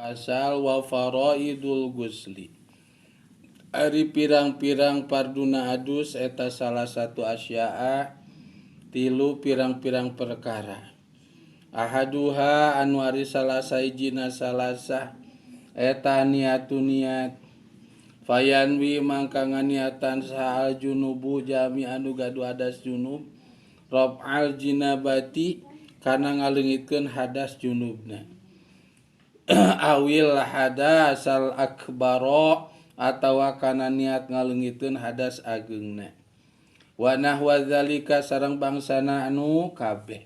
Asal wa faraidul gusli. Ari pirang-pirang parduna adus eta salah satu asya'a tilu pirang-pirang perkara. Ahaduha anu ari salah sahijina salasah eta niatu niat. Fayanwi mangka nganiatan sahal junubu jami anu gaduh hadas junub raf'al jinabati kana ngaleungitkeun hadas junubna. Awil hadasal akbaro atawa kana niat ngaleungiteun hadas ageungna. Wa nahwa zalika sareng bangsana anu kabeh.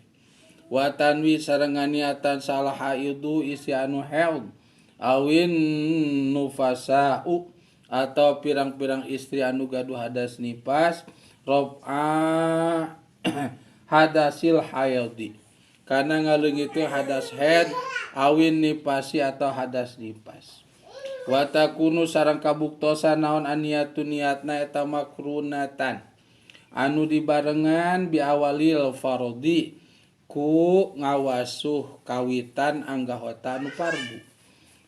Wa tanwi sareng nganiatan salah haidu isi anu haid awin nufasa'u atau pirang-pirang istri anu gaduh hadas nipas raf'a hadasil haidi kana ngaleungiteun hadas haid awin nipasi atau hadas nipas. Wa takunu sareng kabuktosan naon aniatu niatna eta makrunatan anu dibarengan biawalil fardi ku ngawasuh kawitan anggahota anu fardu.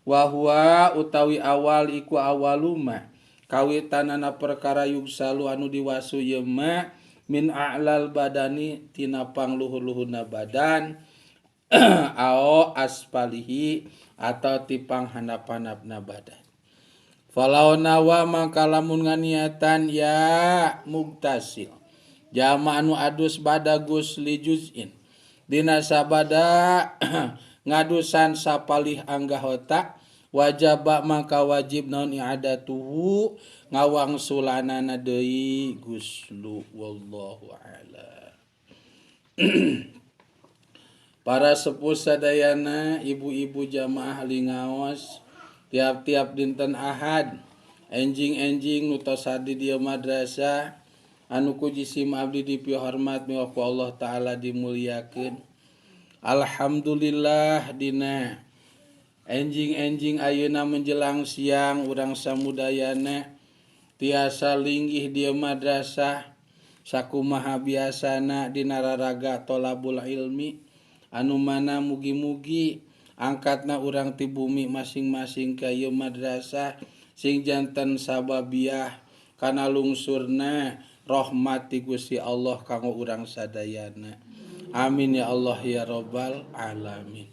Wa huwa utawi awal iku awaluma kawitanana perkara yugsalu anu diwasuh ieu ma min a'lal badani tina pangluhur-luhurna badan ao aspalihi atau tipang handap-handapna badan. Falau nawa mangka lamun nganiatan ya mugtasil jama anu adus bada gusli juz'in dina sabada ngadusan sapalih anggahota wajaba maka wajib naon i'adatuhu ngawangsulanana deui guslu. Wallahu a'lam. Para sepuh sadayana, ibu-ibu jamaah lingaos tiap-tiap dinten Ahad, enjing-enjing nu tos hadi dieu madrasah anu ku jisim abdi dipihormat miwah ku Allah Ta'ala dimuliakeun. Alhamdulillah dina enjing-enjing ayeuna menjelang siang urang samudayana tiasa linggih dieu madrasah sakumaha biasana dina raraga tolabul ilmi anu mana mugi-mugi angkatna urang ti bumi masing-masing ka ieu madrasah sing janten sababiah kana lungsurna rahmat ti Gusti Allah kanggo urang sadayana. Amin ya Allah ya Rabbal alamin.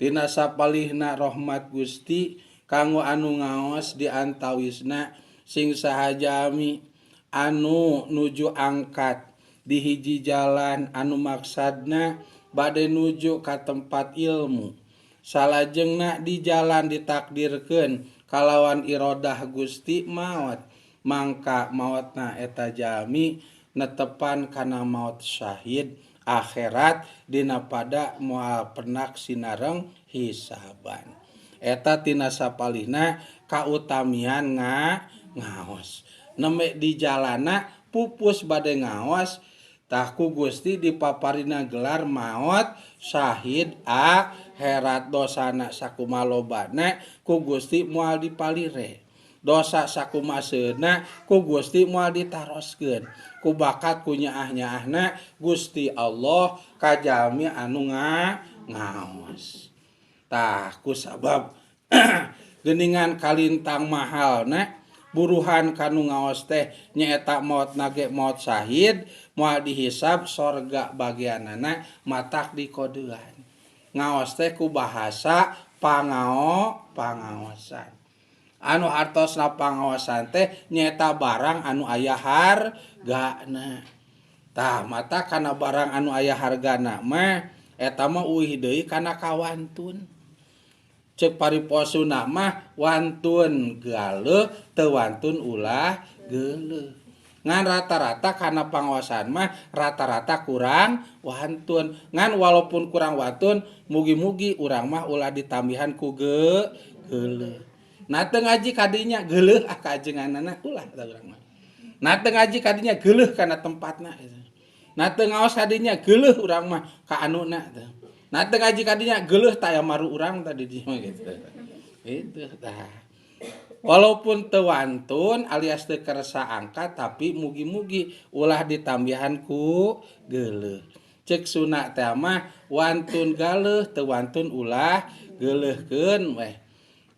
Tina sapalihna rahmat Gusti kanggo anu ngaos di antawisna sing saha jami anu nuju angkat di hiji jalan anu maksadna bade nuju ka tempat ilmu. Salajengna di jalan ditakdirkeun kalawan irodah Gusti maot, mangka maotna eta jami netepan kana maot syahid akhirat dina pada moal penak sinareng hisaban. Eta tina sapalihna kautamian ngaos. Nembe di jalana pupus bade ngaos tah ku Gusti dipaparina gelar maot syahid akhirat dosana sakumalobana ku Gusti moal dipalire. Dosa sakumaseuna ku Gusti moal ditaroskeun. Ku bakat ku nyaah-nyaahna Gusti Allah kajami anu ngaos. Tah ku sabab geuningan kalintang mahalna buruhan kanu ngaos teh nyaeta maot nage maot syahid moal dihisab sorga bagianana matak dikodean. Ngaos teh ku bahasa pangaosan. Anu hartosna pangaosan teh nyaeta barang anu aya hargana. Tah mata kana barang anu aya hargana mah eta mah uih deui kana kawantun. Ceuk pariposuna mah wantun galeuh teu wantun ulah geuleuh. Ngan rata-rata kana pangaosan mah rata-rata kurang wantun. Ngan walaupun kurang wantun mugi-mugi urang mah ulah ditambihan ku geuleuh. Nah teu ngaji kadinya geuleuh ah kaajenganana ulah tah urang mah. Nah teu ngaji kadinya geuleuh kana tempatna. Nah teu ngaos kadinya geuleuh urang mah ka anuna teh. Nah teu ngaji kadinya geuleuh taya maru urang tadi di mah gitu. Itu tah. Walaupun teu wantun alias teu kersa angkat tapi mugi-mugi ulah ditambihan ku geuleuh. Ceuk sunah teh mah wantun galeuh teu wantun ulah geuleuhkeun weh.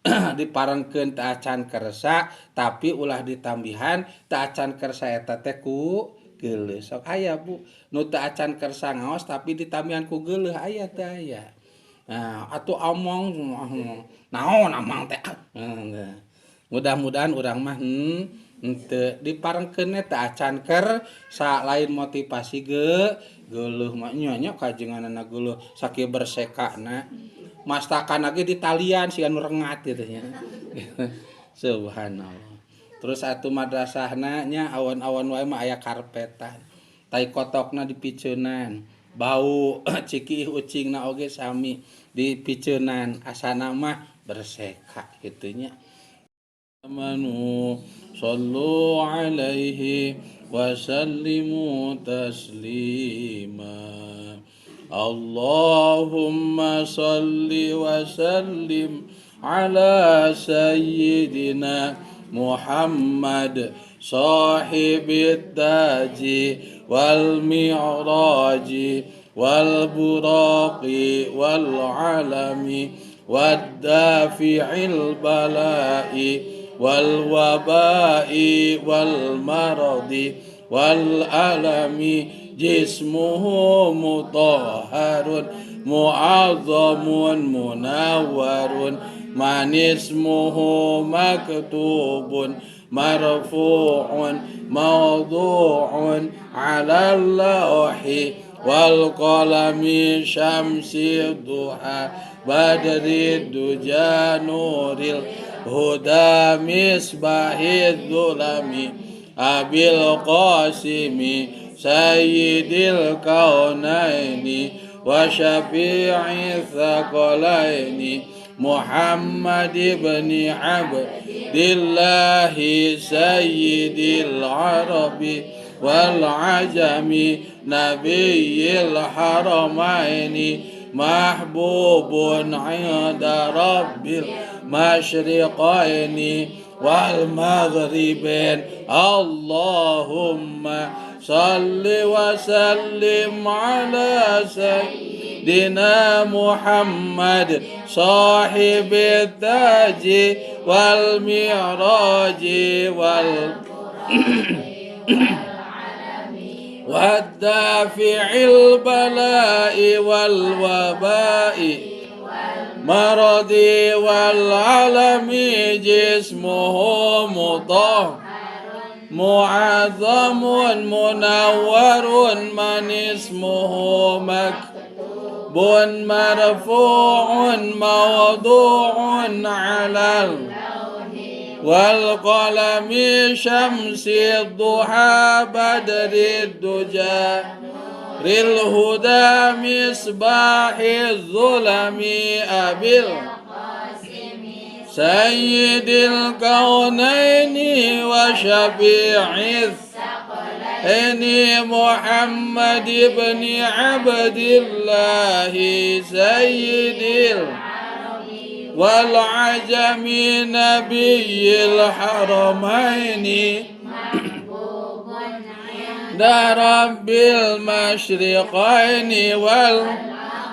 Diparengkeun teu acan kersa tapi ulah ditambihan teu acan kersa eta teh ku geuleuh. Sok aya Bu nu teu acan kersa ngaos tapi ditambihan ku geuleuh, aya teu aya? Nah, atuh omong naon amang teh. Mudah-mudahan urang mah henteu diparengkeun teu acan kersa, lain motivasi geuleuh mah nya nya kajenganana geuleuh sakieu bersekana. Mastakan lagi di talian siga nu rengat kitu nya. Subhanallah. Terus atuh madrasahna nya awan-awan wae mah aya karpetan. Tai kotokna dipiceunan. Bau cikih ucingna oge sami dipiceunan, asana mah berseka kitu nya. Amanu sallu alaihi wa sallimu taslima. Allahumma salli wa sallim ala sayyidina Muhammad sahibit taji wal mi'raji wal buraqi wal alami wad dafi'il bala'i wal waba'i wal maradi wal alami. Jismuhu mutahharun mu'azzamun munawwarun manismuhu maktubun marfu'un mawdu'un 'ala al-lawhi wal qalami syamsi duha badri duja nuril huda misbahid dzulami abil qasimi sayyidil kaunaini wa syafi'i tsaqalaini Muhammad ibn Abdillahi sayyidil arabi wal ajami nabiyil haramaini mahbubun 'inda rabbil masyriqaini wal maghribain. Allahumma salli wa sallim ala sayyidina Muhammad sahibit taji wal mi'raji wal wad-dafi'il bala'i wal waba'i maradi wal alami. Jismuhu mutahhar mu'azzamun munawwarun man ismuhu maktubun marfu'un mawdu'un 'alal wal qalami syamsi duha badri duja ril huda misbahi zulami abil sayyidil kaunaini wa syafi'is ini Muhammad ibn Abdillahi sayyidil wal ajami nabiyil haramaini darabbil masyriqaini wal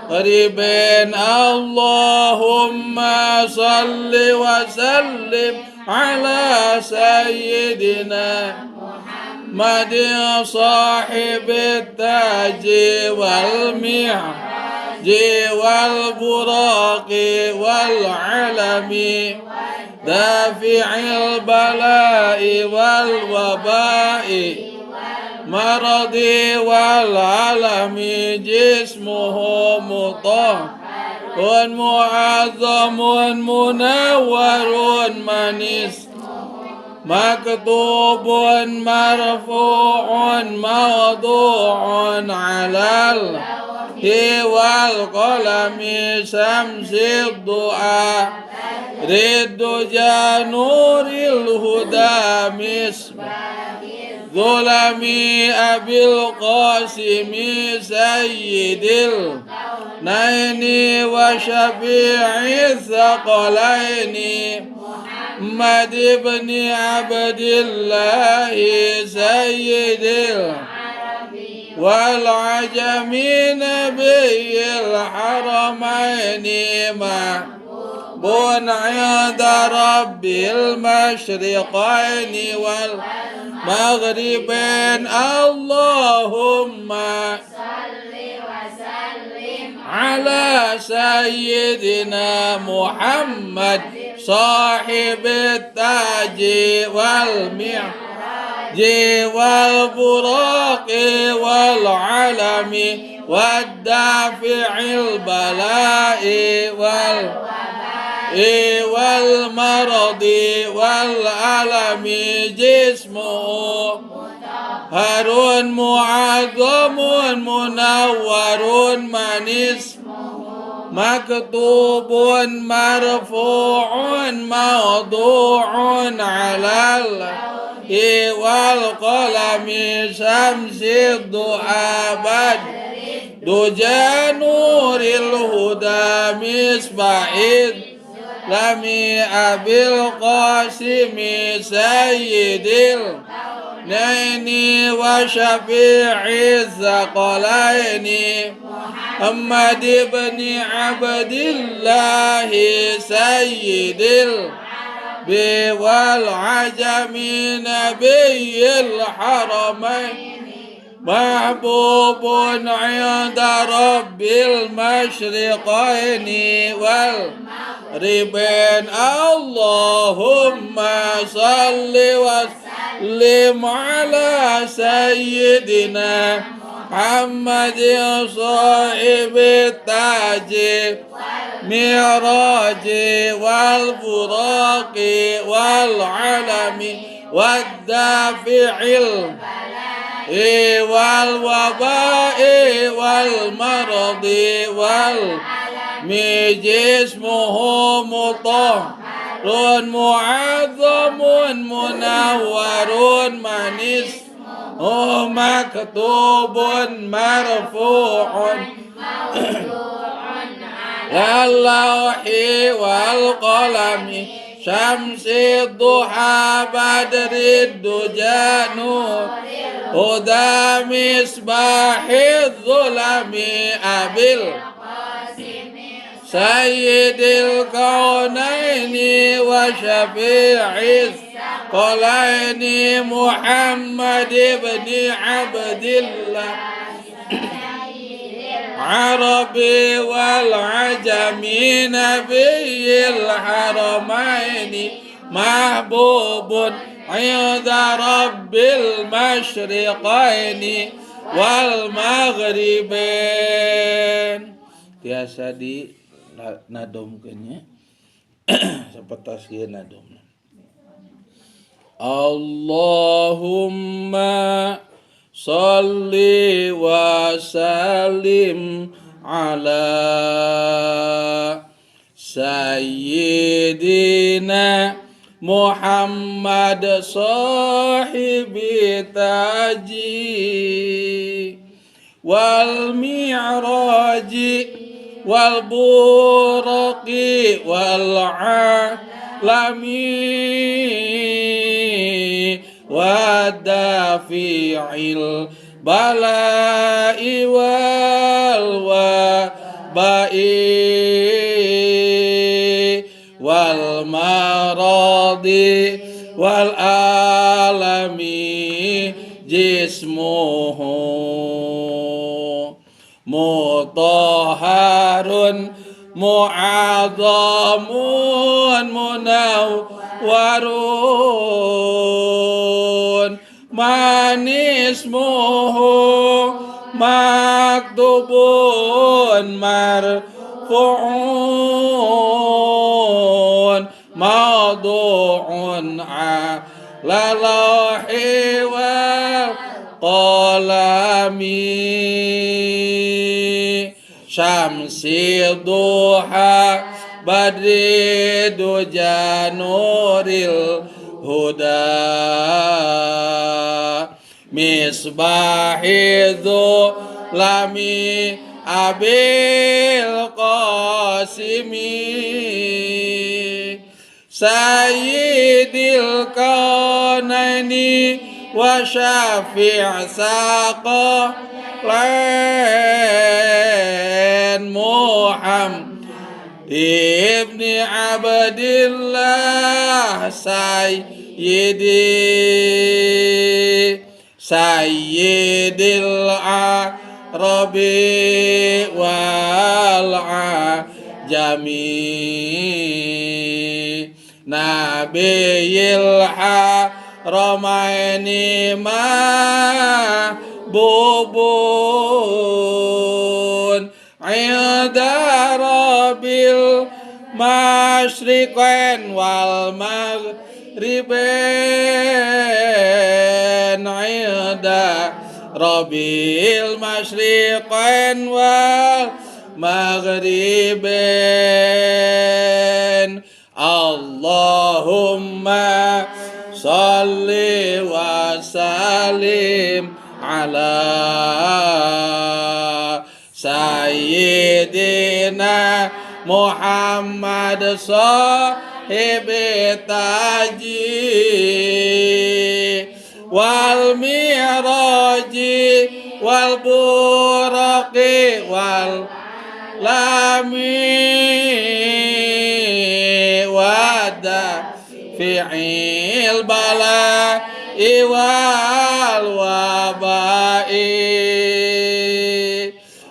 maghribain. Allahumma salli wa sallim ala sayyidina Muhammadin sahibit taji wal mi'raji wal buraqi wal alami dafi'il bala'i wal waba'i maradi wal alami. Jismuhu mutahharun mu'azzamun munawwarun manis maktubun marfu'un mawdu'un 'alal wal qalami syamsi du'a riddu januril huda misbah zulami abil qasimi sayyidil naini wa syafi'i thaqalaini Muhammad ibn Abdillahi sayyidil wal ajami nabiyil haramaini عند رب المشرقين والمغربين. اللهم صل وسلم على سيدنا محمد صاحب التاج والمعراج والبراق والعلم والدافع البلاء والمرض والألم. جسمه هر معظم منور من اسمه مكتوب مرفوع موضوع على اللوح والقلم. شمس الضحى بدر دجى نور الهدى مصباح الظلام أبي القاسم سيد الكونين وشفيع الثقلين محمد بن عبد الله سيد العرب والعجم نبي الحرمين محبوب عند رب المشرقين والمغربين. اللهم صل وسلم على سيدنا محمد صاحب التاج معراج والبراق والعلم والدافع والوباء والمرض والعلم. جسمه مطهر معظم منور من اسمه مكتوب مرفوع على اللوح والقلم. شمس الضحى بدر الدجى نور هدى مصباح الظلم أبي القاسم سيد الكونين وشفيع الثقلين محمد بن عبد الله عرب والعجم نبي الحرمين محبوب عند رب المشرقين والمغربين. Tiasa di nadomkeun nya sapertos ieu nadomna. Allahumma salli wa sallim ala sayyidina Muhammad sahibi taji wal mi'raji wal buraqi wal alami wadafi'il bala'i wal waba'i wal maradi wal alami. Jismuhu mutahharun mu'azzamun munawwarun manismuhu maktubun marfu'un mawdu'un ala lawhi wal qalami. Syamsi duha badri duja nuril huda misbahi dzulami abil qasimi sayyidil kaunaini wa syafi' saqalain Muhammad ibni Abdillah Sayyidi Sayyidil Arabi wal Ajami Nabiyil Haramaini mahbubun inda rabbil masyriqain wal maghribain inda rabbil masyriqain wal maghribain. Allahumma salli wa sallim ala Sayyidina Muhammad sahibi taji wal mi'raji wal buraqi wal lami wada fi'il bala'i wal waba'i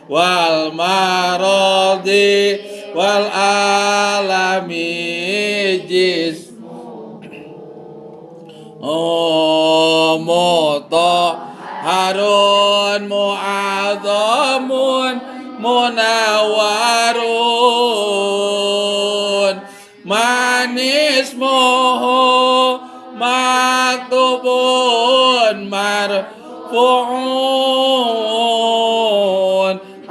wal maradi wal alami jis mutahharun mu'azzamun munawwarun manismuhu maktubun marfu'un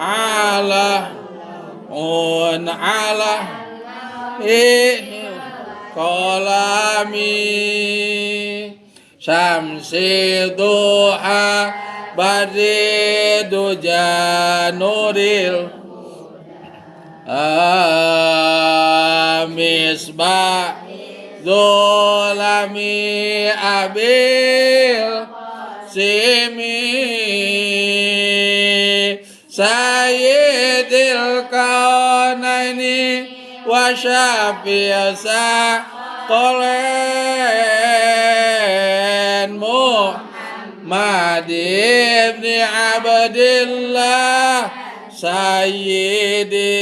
ala un ala qalami syamsi duha badri duja nuril misbah zulami abil simi sayyidil kaunaini wa syafi'i saqalain Muhammad ibn Abdillah Sayyidi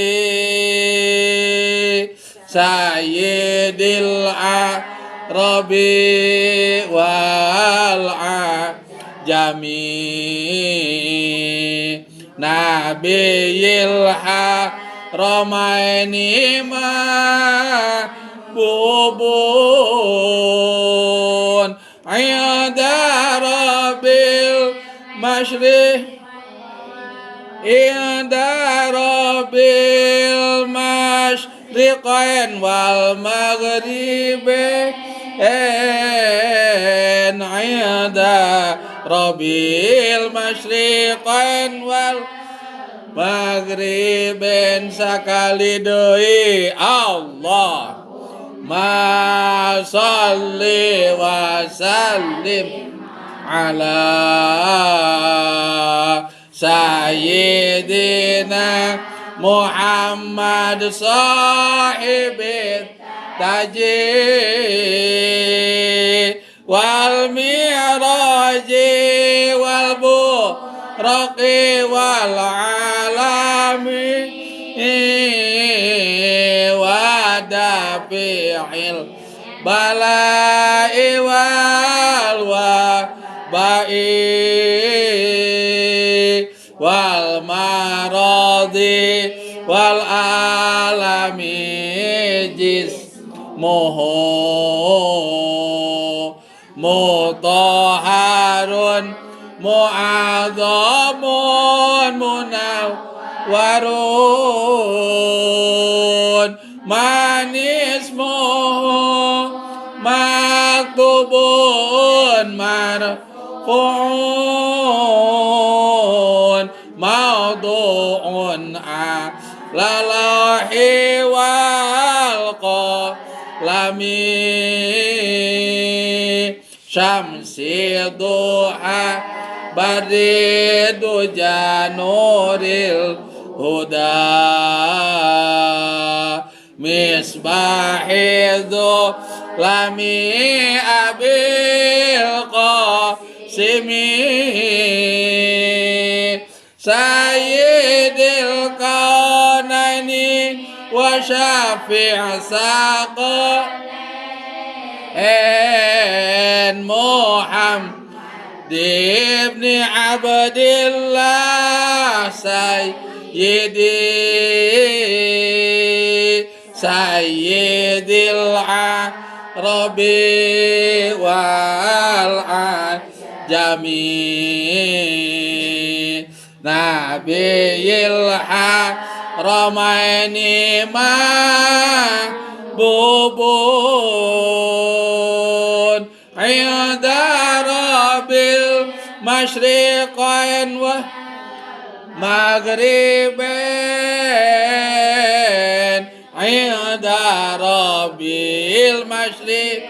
Sayyidil Arabi wal Ajami Nabiyil Haramaini mahbubun inda rabbil masyriq inda rabbil masyriqain wal maghribain inda rabbil masyriqain wal maghribain. Sakali deui Allah ma salli wa sallim ala Sayyidina Muhammad sahibit taji wal mi'raji wal buraqi wal alami wa dafi'il bala'i wal waba'i wal maradi wal alami jismuhu mutahharun mu'azzamun munawwarun manismuhu maktubun marfu'un maudu'un ala lauhi wal qalami syamsi duha badri duja nuril huda Misbahidhu lami abil qasimi sayyidil kaunaini wa syafi' saqalain Muhammad ibn Abdillah sayyidi sayyidil arabi wal ajami nabiyil haramaini mahbubun inda rabbil masyriqain wa maghribain inda rabbil masyriq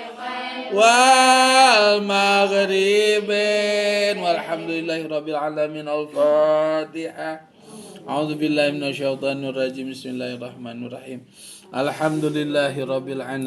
wal maghribain walhamdulillahi rabbil alamin. Al-Fatihah. A'udzu billahi minasyaitonir rajim. Bismillahirrahmanirrahim. Alhamdulillahi rabbil alamin.